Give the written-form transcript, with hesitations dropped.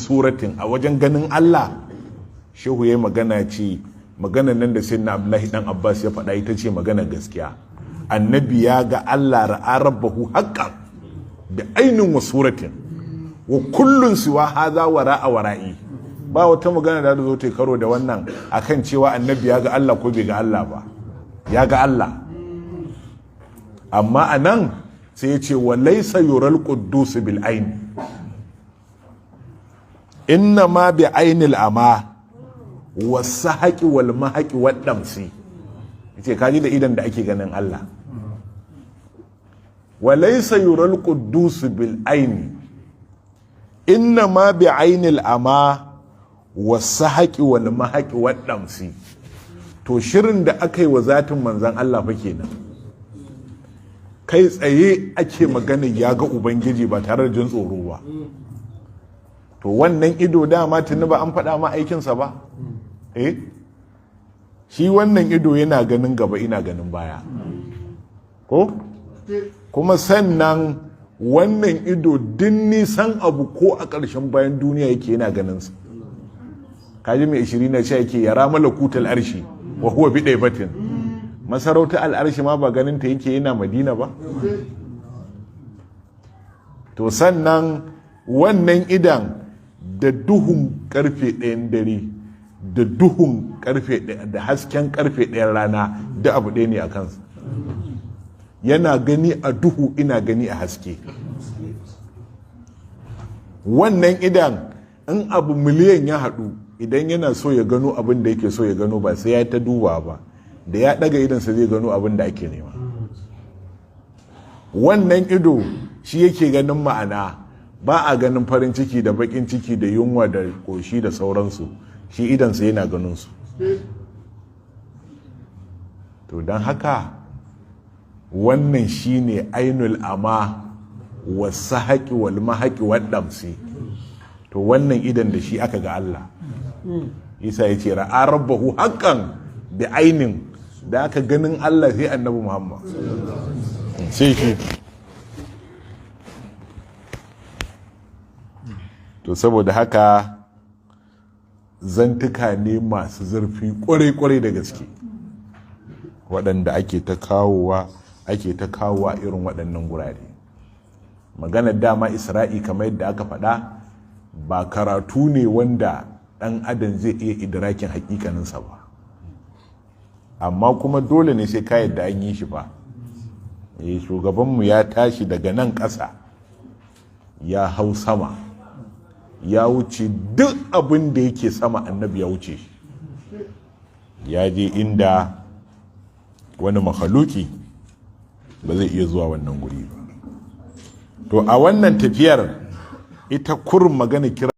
suratin, a wajen ganin Allah, shehu ya magana ce, maganan nan da sai na Abdullahi dan Abbas ya faɗa ita ce magana gaskiya. Annabi ya ga Allah, ra'a rabbahu haqqan bi ainin wa suratin, wa kullun siwa hadha wara'a wara'i. Ba wata magana da zo ta karo da wannan akan cewa annabi ya ga Allah ko bai ga Allah ba. Ya ga Allah, amma a nan sai ya ce wa laysa yural quddus bil ain, inna ma bi ainil ama wasu haƙi wal mahaƙi waɗamsi. Ce kaji da idan da ake ganin Allah. Wa laysa yural quddus bil aini, inna ma bi ainil ama wasu haƙi wal mahaƙi waɗamsi. To shirin da aka yi wa zatin manzan Allah fa kenan, kai tsaye ake magana ya ga Ubangiji ba tare da jin tsoro ba. To wannan ido dama tuni ba an faɗa ma aikinsa ba. Eh, shi wannan ido yana ganin gaba, ina ganin baya, ko kuma sannan wannan ido din nisan abu, ko a ƙarshen bayan duniya yake, yana ganin sa. Kaji mai ishirin na sha yake yara malakutal arshi wa huwa bi batin. Masarauta al'arshi ma ba ganin ta yake yana Madina ba. To sannan wannan idan da duhun karfe 1n dare, da duhun karfe 1, da hasken karfe 1n rana, da abu ɗaya ne a kansa. Yana gani a duhu, ina gani a haske. Wannan idan in abu miliyan ya haɗu, idan yana so ya gano abin da yake so ya gano, ba sai ya ta duba ba, da ya ɗaga idansa zai gano abin da ake nema. Wannan ido shi yake ganin ma'ana, ba a ganin farin ciki da bakin ciki da yunwa da koshi da sauransu, shi idansa yana ganin su. To don haka wannan shine ainul ama wasu haƙi wal mahaƙi waɗamsi. To wannan idan da shi aka ga Allah. Isa ya ce ra'a rabbahu haqqan bi ainin, da aka ganin Allah sai Annabi Muhammad, sai shi. To saboda haka zantuka ne masu zurfi kwarai-kwarai da gaske waɗanda ake ta kawowa, ake ta kawowa irin waɗannan gurare. Maganar dama Isra'i, kamar yadda aka faɗa, ba karatu ne wanda ɗan adam zai iya idrakin hakikaninsa ba, amma kuma dole ne sai ka yadda an yi shi ba. Shugabanmu ya tashi daga nan ƙasa ya hau sama, ya wuce duk abin da yake sama. Annabi ya wuce shi, ya je inda wani makhaluki ba zai iya zuwa wannan guri ba. To a wannan tafiyar ita kurin magana kira